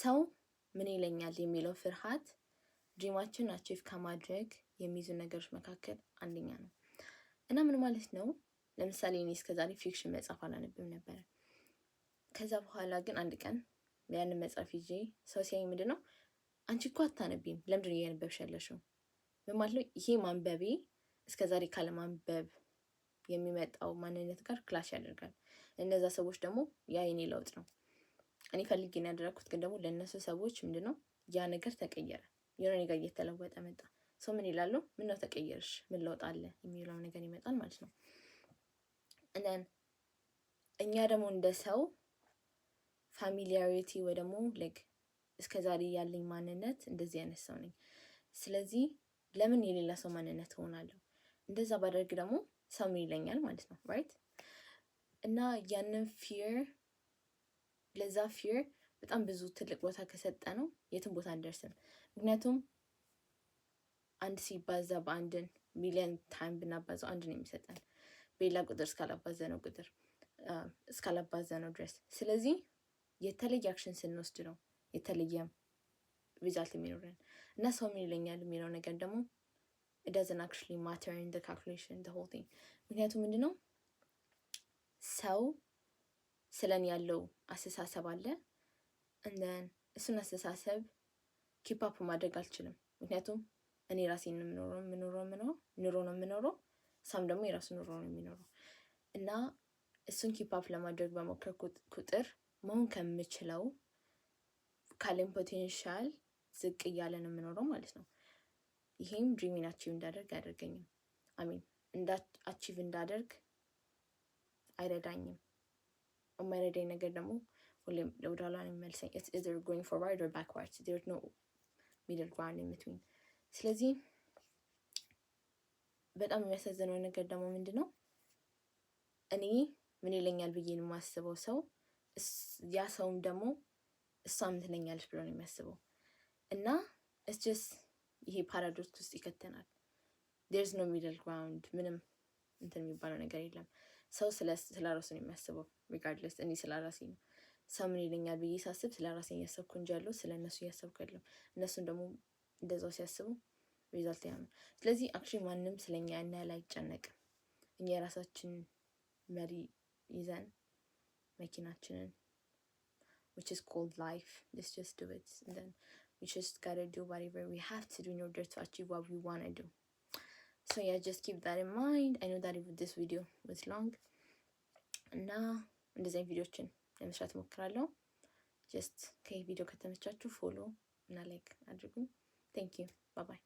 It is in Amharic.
ሰው ምን ይለኛል የሚለው ፍርሃት dream ኣችንን achieve ከማድረግ የሚይዙ ነገሮች መካከል አንደኛ ነው። እና ምን ማለት ነው? ለምሳሌ እኔ እስከዛሬ fiction መጽሐፍ አላነብም ነበረ። ከዛ በኋላ ግን አንድ ቀን ያንን መጽሐፍ ይዤ ሰው ሲያይ ምንድን ነው፣ "አንቺ እኮ አታነቢም፣ ለምንድን ነው እያነበብሽ ያለሽው?" ምን ማለት ነው? ይሄ ማንበቤ እስከዛሬ ካለማንበብ የሚመጣው ማንነት ጋር clash ያደርጋል። እነዛ ሰዎች ደግሞ ያ የኔ ለውጥ ነው፣ እኔ ፈልጌ ነው ያደረግኩት፣ ግን ደግሞ ለእነሱ ሰዎች ምንድን ነው፣ ያ ነገር ተቀየረ፣ የሆነ ነገር እየተለወጠ መጣ። ሰው ምን ይላሉ? "ምን ነው ተቀየርሽ? ምን ለውጥ አለ?" የሚለው ነገር ይመጣል ማለት ነው። And then እኛ ደግሞ እንደ ሰው familiarity ወይ ደግሞ like እስከ ዛሬ ያለኝ ማንነት እንደዚህ አይነት ሰው ነኝ። ስለዚህ ለምን የሌላ ሰው ማንነት እሆናለሁ? እንደዛ ባደርግ ደግሞ ሰው ምን ይለኛል ማለት ነው፣ right? እና ያንን fear፣ ለዛ fear በጣም ብዙ ትልቅ ቦታ ከሰጠነው የትም ቦታ አንደርስም። ምክንያቱም አንድ ሲባዛ በአንድን million time ብናባዛው አንድ ነው የሚሰጠን፣ በሌላ ቁጥር እስካላባዛነው ድረስ። ስለዚህ የተለየ action ስንወስድ ነው የተለየ result የሚኖረን። እና ሰው ምን ይለኛል የሚለው ነገር ደግሞ it doesn't actually matter in the calculation, the whole thing። ምክንያቱም ምንድነው፣ ሰው ስለኔ ያለው አስተሳሰብ አለ፣ and then እሱን አስተሳሰብ keep up ማድረግ አልችልም። ምክንያቱም እኔ ራሴን የምኖረው የምኖረው ኑሮ ነው የምኖረው፣ ሰውም ደግሞ የራሱ ኑሮ ነው የሚኖረው። እና እሱን keep up ለማድረግ በሞከርኩ ቁጥር መሆን ከምችለው፣ ካለኝ potential ዝቅ እያለ ነው የምኖረው ማለት ነው። ይሄም dream ኤን achieve እንዳደርግ አያደርገኝም። I mean achieve እንዳደርግ አይረዳኝም። የማይረዳኝ ነገር ደግሞ ሁሌም ወደኋላ ነው የሚመልሰኝ። It's either going forward or backwards. There's no middle ground in between። ስለዚህ በጣም የሚያሳዝነው ነገር ደግሞ ምንድን ነው፣ እኔ ምን ይለኛል ብዬ የማስበው ሰው፣ ያ ሰውም ደግሞ እሷ ምን ትለኛለች ብሎ ነው የሚያስበው። እና it's just ይሄ paradox ውስጥ ይከተናል። There's no middle ground፣ ምንም እንትን የሚባለው ነገር የለም። ሰው ስለ ራሱ ነው የሚያስበው። Regardless እኔ ስለ ራሴ ነው፣ ሰው ምን ይለኛል ብዬ ሳስብ ስለ ራሴ እያሰብኩ እንጂ ያለው ስለ እነሱ እያሰብኩ አይደለም። እነሱን ደግሞ እንደዛው ሲያስቡ result ያ ነው። ስለዚህ actually ማንም ስለኛ ያን ያህል አይጨነቅም። እኛ የራሳችን መሪ ይዘን መኪናችንን, which is called life, let's just do it, and then we just gotta do whatever we have to do in order to achieve what we want to do. So yeah, just keep that in mind. I know that if this video was long እና እንደዚህ አይነት ቪዲዮችን ለመስራት እሞክራለሁ። Just ከይህ ቪዲዮ ከተመቻችሁ follow እና like አድርጉኝ። Thank you, bye bye.